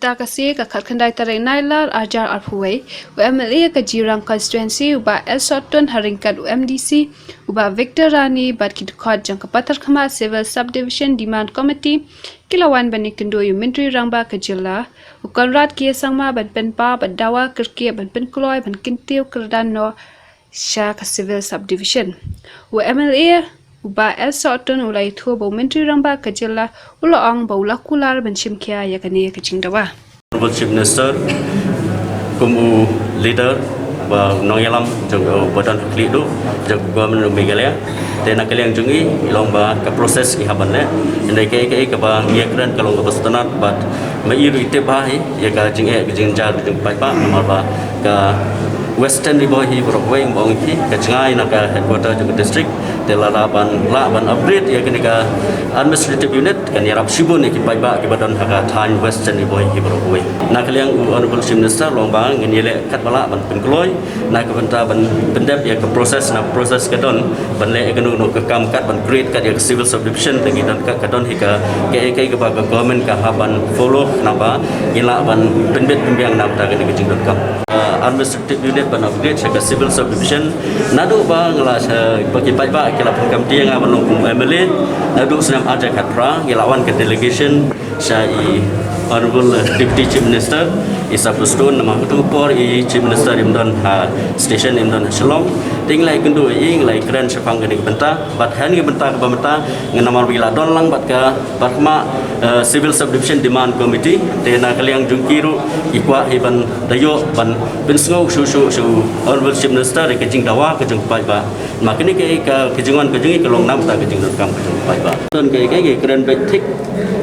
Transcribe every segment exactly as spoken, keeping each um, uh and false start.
Ka sngi ka khatkhyndai tarik Nailar arhajar arphew wei, u M L A ka Jirang constituency u Bah L Sohtun ha ryngkat u M D C u Bah Victor Rani bad ki dkhot jong ka Patharkhmah Civil Subdivision Demand Committee ki la wan ban ïakynduh ïa u Myntri Rangbah ka jylla u Conrad K Sangma ban pynpaw bad dawa kyrkieh ban pynkloi ban kyntiew kyrdan noh sha ka Civil Subdivision. U M L A u Bah L Sohtun u la ïathuh ba u Myntri Rangbah ka jylla u la ong ba u la kular ban shim khia ïa kane ka jingdawa. Honorable Chief Minister kum u leader ba u nongïalam jong u ba don ha khlieh duh jong u Government of Meghalaya. Te na ka liang jong i, i long ba ka process i hap ban leh. Hynrei kaei kaei kaba ngi ïakren ka long kaba sngewtynnat bad ma i ruh i tip bha hi ïa ka jingeh ka jingjynjar ka jong u paidbah namar ba ka Western Ri Bhoi hi baroh kawei ba ong hi ka jngai na ka headquarter jong ka district. Te lada ban lah ban upgrade ïa kane ka administrative unit kan ïarap shibun ïa ki paidbah kiba don ha ka thaiñ Western Ri Bhoi hi baroh kawei. Na ka liang u Honorable Chief Minister u la ong ba ngin ïaleh katba lah ban pynkloi na ka bynta ban pyndep ïa ka process, na process ka don ban leh ïa kano kano ka kam kat ban create kat ïa ka civil subdivision. Te ngi don ka, ka don hi ka, kaei kaei kaba ka government ka hap ban follow khnang ba ngin lah ban pynbit pynbiang na ka bynta kane ka jingdonkam. Ah, administrative unit ban upgrade sha ka civil subdivision. Naduh ba nga la sha, ba ki paidbah ki la pynkamti ïa nga ban long kum M L A, naduh snem arhajar khatphra ngi la wan ka delegation sha i Honorable Deputy Chief Minister, i Sir Prestone, namar katto ka por i Chief Minister im don ha station, im don ha Shillong. Te ngi la ïakynduh ïa i, ngi la ïakren shaphang kane ka bynta bad ha kane ka bynta kaba mynta ngi, namar ba ngi la don lang bad ka Patharkhmah, eh, Civil Subdivision Demand Committee. Te na ka liang jong ki ruh ki kwah hi ban da ïoh ban pynsngew shuh shuh sha u Honorable Chief Minister ïa ka jingdawa ka jong u paidbah. Ma kane ka, ka, ka jingwan ka jong i ka long na ka bynta ka jingdonkam ka jong u paidbah. Don kaei kaei ngi kren beit thik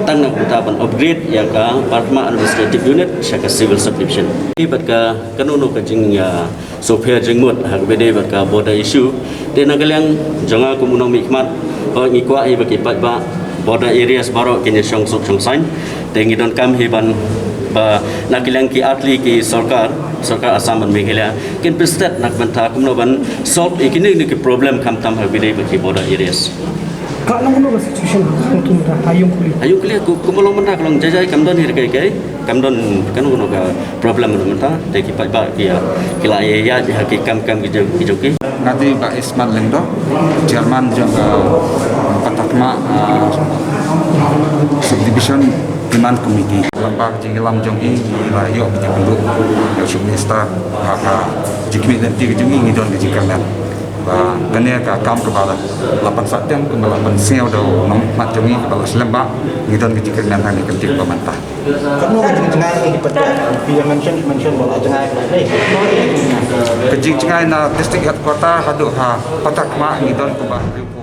tang na ka bynta ban upgrade ïa ka Patharkhmah Administrative Unit sha ka Civil Subdivision. Bad ka, kano kano ka jing, ïa, sngewpher jingmut ha kaba ïadei bad ka border issue. Te na ka liang jong nga kum u nongmihkhmat, hooid ngi kwah hi ba ki paidbah border areas baroh kin ïashong suk shong saiñ. Te ngi donkam hi ban, ba na ka liang ki artylli ki sorkar, sorkar Assam bad Meghalaya kin pynstet na ka bynta kumno ban solve ïa kine kine ki problem khamtam ha kaba ïadei bad ki border areas. Ka long kumno ka situation ha Hangtum ha Ïungkli? Ha Ïungkli ku, kumba long mynta ka long jai jai, kam don hi kaei kaei. Kam don kano kano ka problem ruh mynta, te ki paidbah ki, ah, ki la ïaid ha ki kam kam ki jong, ki jong ki. Nga dei Bah Isman Lyngdoh, Chairman jong ka Patharkhmah, ah, Subdivision Demand Committee. Lyngba ka jingïalam jong i, i la ïoh ka jingkynduh jong u Chief Minister ha ka jingkhmih lynti ka jong i, ngi don ka jingkyrmen ba kane ka kam kaba la, la pynsah tem, kaba la pynsngew da u nongmihkhmat jong i kaba la slem bha, ngi don ka jingkyrmen ha kane ka kynti kaba mynta. Katno ka jingjngai ka ki paidbah? Phi ïa mention, mention ba la jngai ka dei. Katno ka jingjngai? Ka jingjngai na district headquarter haduh ha Patharkhmah ngi don kumba hynriew phew.